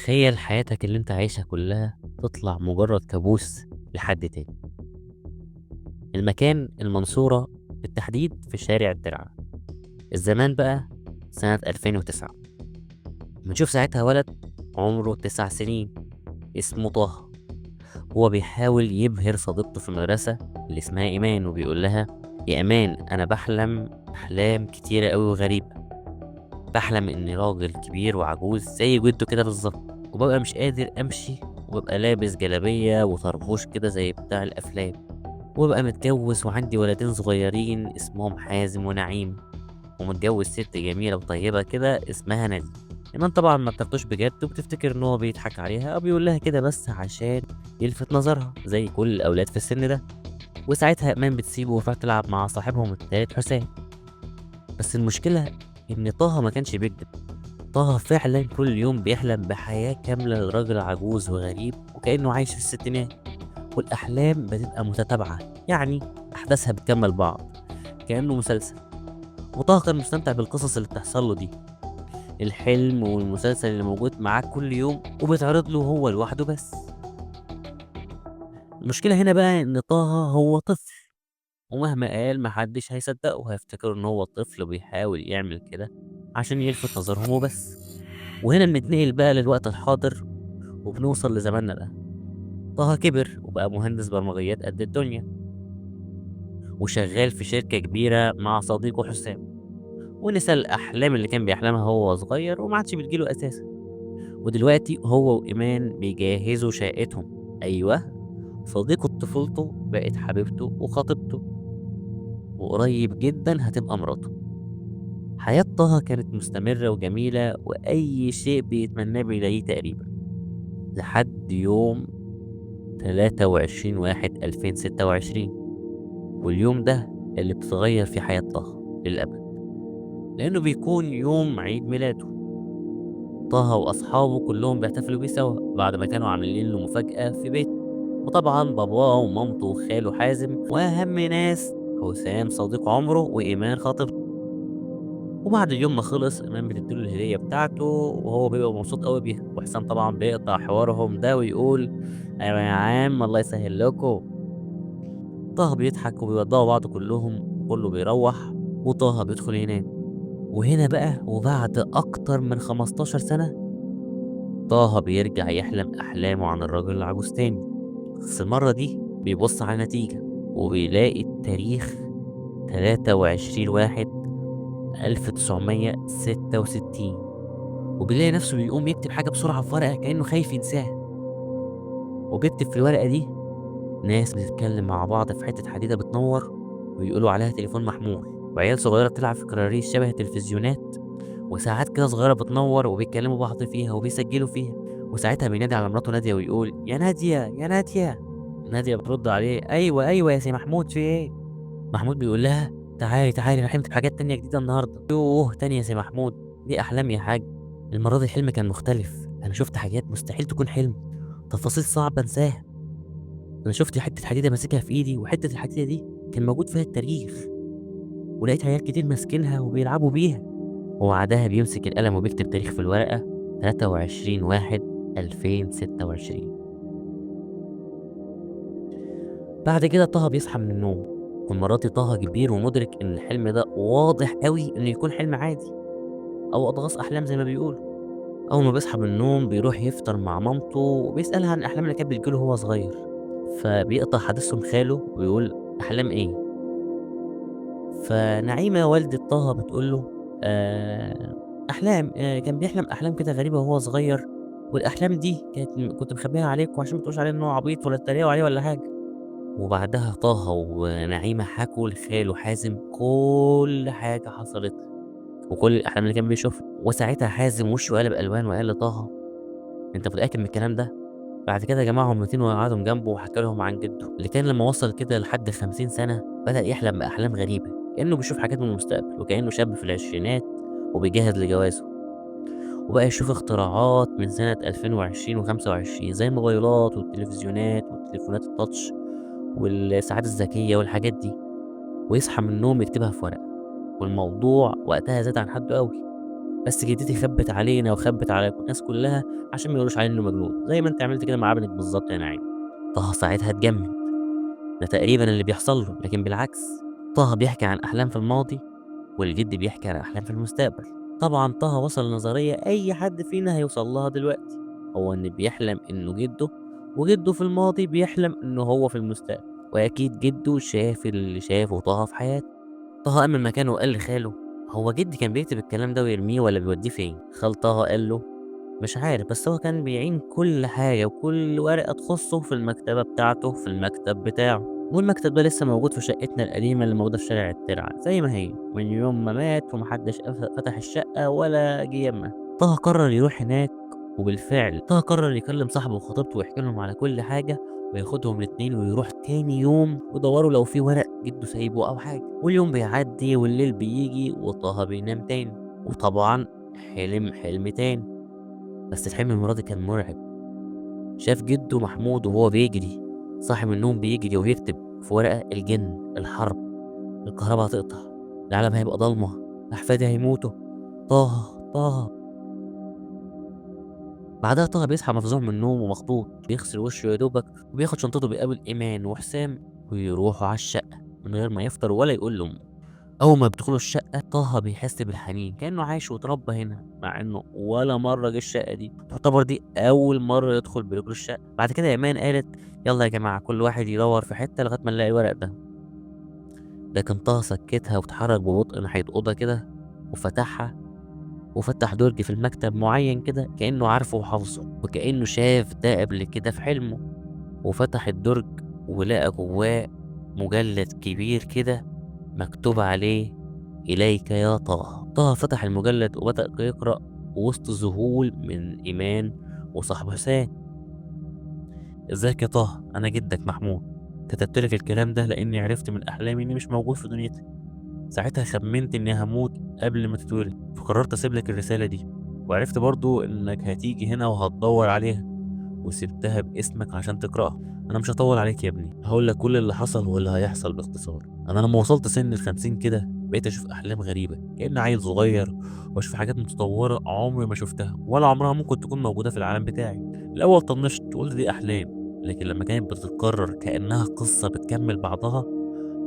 تخيل حياتك اللي انت عايشها كلها تطلع مجرد كابوس لحد تاني. المكان المنصورة، بالتحديد في شارع الترعة. الزمان بقى سنة 2009. بنشوف ساعتها ولد عمره 9 سنين اسمه طه، هو بيحاول يبهر صديقته في المدرسة اللي اسمها إيمان، وبيقول لها يا إيمان أنا بحلم أحلام كتيرة أوي وغريبة، بحلم إني راجل كبير وعجوز زي جده كده بالظبط، وببقى مش قادر أمشي، وببقى لابس جلابية وطربوش كده زي بتاع الأفلام، وببقى متجوز وعندي ولدين صغيرين اسمهم حازم ونعيم، ومتجوز ست جميلة وطيبة كده اسمها نادية. إيمان طبعا ما بتاخدوش بجد وبتفتكر إن هو بيضحك عليها أو بيقول لها كده بس عشان يلفت نظرها زي كل الأولاد في السن ده. وساعتها إيمان بتسيبه وتروح تلعب مع صاحبهم التالت حسام. بس المشكلة إن طه ما كانش بيكذب، طه فعلا كل يوم بيحلم بحياة كاملة لراجل عجوز وغريب وكأنه عايش في الستينات، والأحلام بتبقى متتابعة، يعني أحداثها بتكمل بعض كأنه مسلسل. وطه كان مستمتع بالقصص اللي بتحصل له دي، الحلم والمسلسل اللي موجود معاه كل يوم وبيتعرض له هو لوحده بس. المشكلة هنا بقى إن طه هو طفل، ومهما قال محدش هيصدقه وهيفتكر إن هو طفل وبيحاول يعمل كده عشان يلفت نظرهم وبس. وهنا بنتنقل بقى للوقت الحاضر وبنوصل لزماننا ده. طه كبر وبقى مهندس برمجيات قد الدنيا، وشغال في شركة كبيرة مع صديقه حسام، ونسى الأحلام اللي كان بيحلمها هو صغير وما عادش بتجيله أساسا. ودلوقتي هو وإيمان بيجهزوا شقتهم. أيوة، صديقة طفولته بقت حبيبته وخطيبته، وقريب جدا هتبقى مراته. حياة طه كانت مستمرة وجميلة، وأي شيء بيتمناه بيلاقيه تقريبا، لحد يوم 23/1/2026، واليوم ده اللي بتتغير في حياة طه للأبد، لأنه بيكون يوم عيد ميلاده. طه وأصحابه كلهم بيحتفلوا بيه سوا بعد ما كانوا عاملين له مفاجأة في بيته، وطبعا باباه ومامته وخاله حازم، وأهم ناس حسام صديق عمره وإيمان خطيبته. وبعد اليوم ما خلص، إيمان بتديله الهدية بتاعته وهو بيبقى مبسوط قوي بيها، وحسام طبعا بيقطع حوارهم ده ويقول أيوة يا عم الله يسهل لكم. طه بيضحك وبيودعوا بعض كلهم، وكله بيروح، وطه بيدخل ينام. وهنا بقى وبعد أكتر من 15 سنة طه بيرجع يحلم أحلامه عن الراجل العجوز تاني، بس المرة دي بيبص على النتيجة وبيلاقي التاريخ 23/1/1966، وبيلاقي نفسه بيقوم يكتب حاجة بسرعة في ورقة كأنه خايف ينساها. وبيكتب في الورقة دي ناس بتتكلم مع بعض في حتة حديدة بتنور ويقولوا عليها تليفون محمول، وعيال صغيرة بتلعب في كراريس شبه التلفزيونات، وساعات كده صغيرة بتنور وبيتكلموا بعض فيها وبيسجلوا فيها. وساعتها بينادي على مراته نادية ويقول يا نادية يا نادية. نادية بترد عليه أيوة أيوة يا سي محمود في إيه؟ محمود بيقول لها تعالي تعالي أنا حلمت بحاجات تانية جديدة النهاردة. يوه تانية يا سي محمود، دي أحلام يا حاج. المرة دي الحلم كان مختلف، أنا شفت حاجات مستحيل تكون حلم، تفاصيل صعبة أنساها. أنا شفت حتة حديدة ماسكها في إيدي، وحتة الحديدة دي كان موجود فيها التاريخ، ولقيت عيال كتير ماسكينها وبيلعبوا بيها. وبعدها بيمسك القلم وبيكتب تاريخ في الورقة 23/1/2026. بعد كده طه بيصحى من النوم، والمرة دي طه كبير ومدرك إن الحلم ده واضح قوي إنه يكون حلم عادي أو أضغاث أحلام زي ما بيقولوا. أول ما بيصحى من النوم بيروح يفطر مع مامته وبيسألها عن الأحلام اللي كانت بتجيله وهو صغير، فبيقطع حديثهم خاله ويقول أحلام إيه؟ فنعيمة والدة طه بتقول له أحلام، كان بيحلم أحلام كده غريبة وهو صغير، والأحلام دي كنت مخبيها عليكم عشان ما تقولوش عليه إن هو عبيط ولا تتريقوا عليه ولا حاجة. وبعدها طه ونعيمة حكوا لخاله حازم كل حاجة حصلت وكل الأحلام اللي كان بيشوفها. وساعتها حازم وشه قلب ألوان وقال لطه أنت متأكد من الكلام ده؟ بعد كده جمعهم 200 وقعدهم جنبه وحكى لهم عن جده اللي كان لما وصل كده لحد 50 سنة بدأ يحلم بأحلام غريبة، كأنه بيشوف حاجات من المستقبل، وكأنه شاب في العشرينات وبيجهز لجوازه، وبقى يشوف اختراعات من سنة 2020 و25 زي الموبايلات والتلفزيونات والتليفونات التاتش والساعات الذكية والحاجات دي، ويصحى من النوم يكتبها في ورقة. والموضوع وقتها زاد عن حده قوي. بس جدتي خبِّت علينا وخبِّت على الناس كلها عشان ما يقولوش عليه إنه مجنون، زي ما أنت عملت كده مع ابنك بالضبط يا نعيم. طه ساعتها اتجمد، ده تقريبًا اللي بيحصل له، لكن بالعكس طه بيحكي عن أحلام في الماضي والجد بيحكي عن أحلام في المستقبل. طبعًا طه وصل لنظرية أي حد فينا هيوصل لها دلوقتي، هو إن بيحلم إنه جده، وجده في الماضي بيحلم إنه هو في المستقبل، وأكيد جده شاف اللي شافه طه في حياته. طه قام من مكانه وقال لخاله هو جدي كان بيكتب الكلام ده ويرميه ولا بيوديه فين؟ خال طه قال له مش عارف، بس هو كان بيعين كل حاجة وكل ورقة تخصه في المكتبة بتاعته في المكتب بتاعه، والمكتب ده لسه موجود في شقتنا القديمة اللي موجودة في شارع الترعة زي ما هي من يوم ما مات، ومحدش فتح الشقة ولا جه يمها. طه قرر يروح هناك، وبالفعل طه قرر يكلم صاحبه وخطيبته ويحكي لهم على كل حاجة، وياخدهم الاتنين ويروح تاني يوم ويدوروا لو في ورق جده سايبه أو حاجة. واليوم بيعدي والليل بيجي وطه بينام تاني، وطبعا حلم حلم تاني، بس الحلم المرة دي كان مرعب. شاف جده محمود وهو بيجري، صاحي من النوم بيجري ويكتب في ورقة الجن، الحرب، الكهرباء هتقطع، العالم هيبقى ضلمة، أحفادي هيموتوا، طه طه. بعدها طه بيصحى مفزوع من النوم ومخضوض، بيغسل وشه يا دوبك وبياخد شنطته، بيقابل إيمان وحسام ويروحوا على الشقة من غير ما يفطر ولا يقول لأمه. أول ما بيدخلوا الشقة طه بيحس بالحنين كأنه عايش واتربى هنا، مع إنه ولا مرة جه الشقة دي، تعتبر دي أول مرة يدخل برجله الشقة. بعد كده إيمان قالت يلا يا جماعة كل واحد يدور في حتة لغاية ما نلاقي الورق ده، لكن طه سكتها واتحرك ببطء ناحية أوضة كده وفتحها، وفتح درج في المكتب معين كده كأنه عارفه وحافظه وكأنه شاف ده قبل كده في حلمه، وفتح الدرج ولقى جواه مجلد كبير كده مكتوب عليه إليك يا طه. طه فتح المجلد وبدأ يقرأ وسط ذهول من إيمان وصاحبه حسام. ازيك يا طه، أنا جدك محمود، كتبت لك الكلام ده لأني عرفت من أحلامي إني مش موجود في دنيتك. ساعتها خمنت إني هموت قبل ما تتولد، فقررت أسيب لك الرسالة دي، وعرفت برضو إنك هتيجي هنا وهتدور عليها، وسبتها باسمك عشان تقرأها. أنا مش هطول عليك يا ابني، هقول لك كل اللي حصل واللي هيحصل باختصار. أنا لما وصلت سن 50 كده بقيت أشوف أحلام غريبة كأني عيل صغير، وأشوف حاجات متطورة عمري ما شفتها ولا عمرها ممكن تكون موجودة في العالم بتاعي. الأول طنشت وقلت دي أحلام، لكن لما كانت بتتكرر كأنها قصة بتكمل بعضها،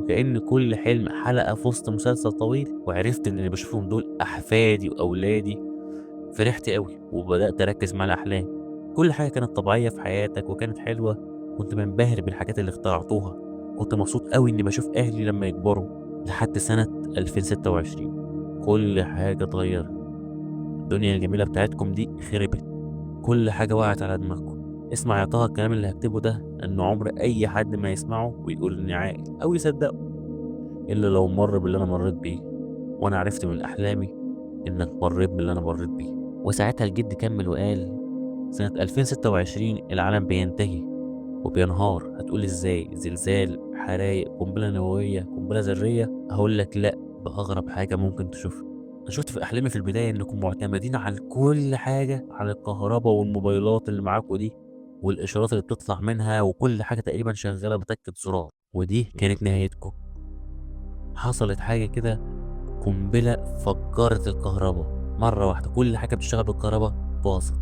وكأن كل حلم حلقة في وسط مسلسل طويل، وعرفت إن اللي بشوفهم دول أحفادي وأولادي، فرحت قوي وبدأت أركز مع الأحلام. كل حاجة كانت طبيعية في حياتك وكانت حلوة، كنت منبهر بالحاجات اللي اخترعتوها، كنت مبسوط قوي إني بشوف أهلي لما يكبروا. لحد سنة 2026 كل حاجة اتغيرت، الدنيا الجميلة بتاعتكم دي خربت، كل حاجة وقعت على دماغكم. اسمع يا طه الكلام اللي هكتبه ده، إن عمر أي حد ما يسمعه ويقول إني عاقل أو يصدقه، إلا لو مر باللي أنا مريت بيه، وأنا عرفت من أحلامي إنك مريت باللي أنا مريت بيه. وساعتها الجد كمل وقال سنة 2026 العالم بينتهي وبينهار. هتقول إزاي؟ زلزال، حرايق، قنبلة نووية، قنبلة ذرية؟ هقول لك لأ، بأغرب حاجة ممكن تشوفها. أنا شفت في أحلامي في البداية إنكم معتمدين على كل حاجة، على الكهرباء والموبايلات اللي معاكم دي والإشارات اللي بتطلع منها، وكل حاجة تقريبا شغالة بتكة زرار، ودي كانت نهايتكم. حصلت حاجة كده، قنبلة فجرت الكهرباء مرة واحدة، كل حاجة بتشتغل بالكهرباء باظت،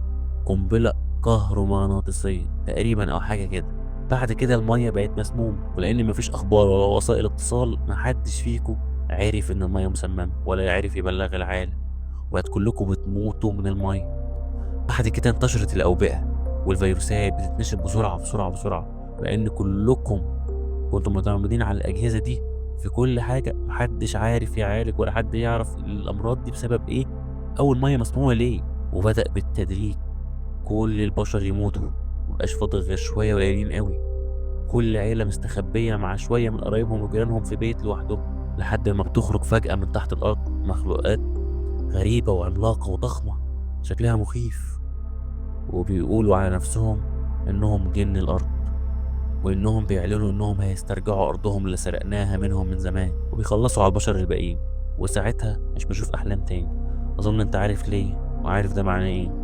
قنبلة كهرومغناطيسية تقريبا أو حاجة كده. بعد كده المية بقت مسمومة، ولأن مفيش أخبار ولا وسائل اتصال محدش فيكم عرف إن المية مسممة ولا عرف يبلغ العالم، وبقت كلكم بتموتوا من المية. بعد كده انتشرت الأوبئة والفيروسات بتتنشر بسرعة بسرعة بسرعة، لأن كلكم كنتم معتمدين على الأجهزة دي في كل حاجة، محدش عارف يعالج ولا حد يعرف الأمراض دي بسبب إيه أو المية مسمومة ليه. وبدأ بالتدريج كل البشر يموتوا، مبقاش فاضل غير شوية قليلين قوي، كل عيلة مستخبية مع شوية من قرايبهم وجيرانهم في بيت لوحدهم، لحد ما بتخرج فجأة من تحت الأرض مخلوقات غريبة وعملاقة وضخمة شكلها مخيف، وبيقولوا على نفسهم إنهم جن الأرض، وإنهم بيعلنوا إنهم هيسترجعوا أرضهم اللي سرقناها منهم من زمان، وبيخلصوا على البشر الباقيين. وساعتها مش بشوف أحلام تاني. أظن أنت عارف ليه وعارف ده معناه إيه.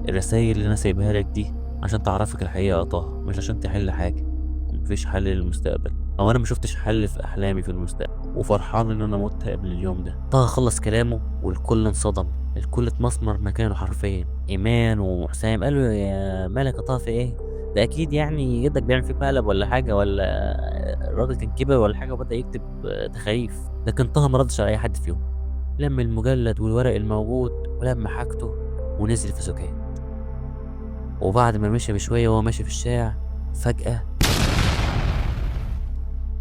الرسايل اللي أنا سايبها لك دي عشان تعرفك الحقيقة يا طه، مش عشان تحل حاجة. مفيش حل للمستقبل، أو أنا ما شفتش حل في أحلامي في المستقبل. وفرحان ان انا مت قبل اليوم ده. طه خلص كلامه والكل انصدم، الكل اتمسمر مكانه حرفيا. ايمان وحسام قالوا يا مالك يا طه في ايه؟ ده اكيد يعني جدك بيعمل فيك مقلب ولا حاجة، ولا الراجل كان كبر ولا حاجة وبدا يكتب تخاريف. لكن طه ما ردش على اي حد فيهم، لم المجلد والورق الموجود ولم حاجته ونزل في سكات. وبعد ما مشى بشوية وهو ماشي في الشارع، فجأة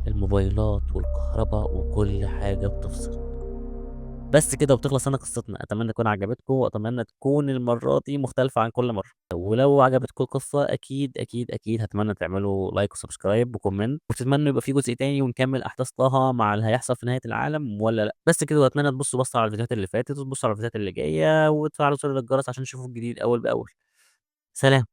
الموبايلات والكهرباء وكل حاجة بتفصل. بس كده وبتخلص انا قصتنا. اتمنى تكون عجبتكم، واتمنى تكون المرة دي مختلفة عن كل مرة. ولو عجبتكم القصة اكيد اكيد اكيد هتمنى تعملوا like و subscribe و comment، وتتمنوا يبقى في جزء تاني ونكمل احداث طه مع اللي هيحصل في نهاية العالم ولا لا. بس كده، واتمنى تبصوا بصة على الفيديوهات اللي فاتت، وتبصوا على الفيديوهات اللي جاية، وتفعلوا زر الجرس عشان تشوفوا الجديد اول باول. سلام.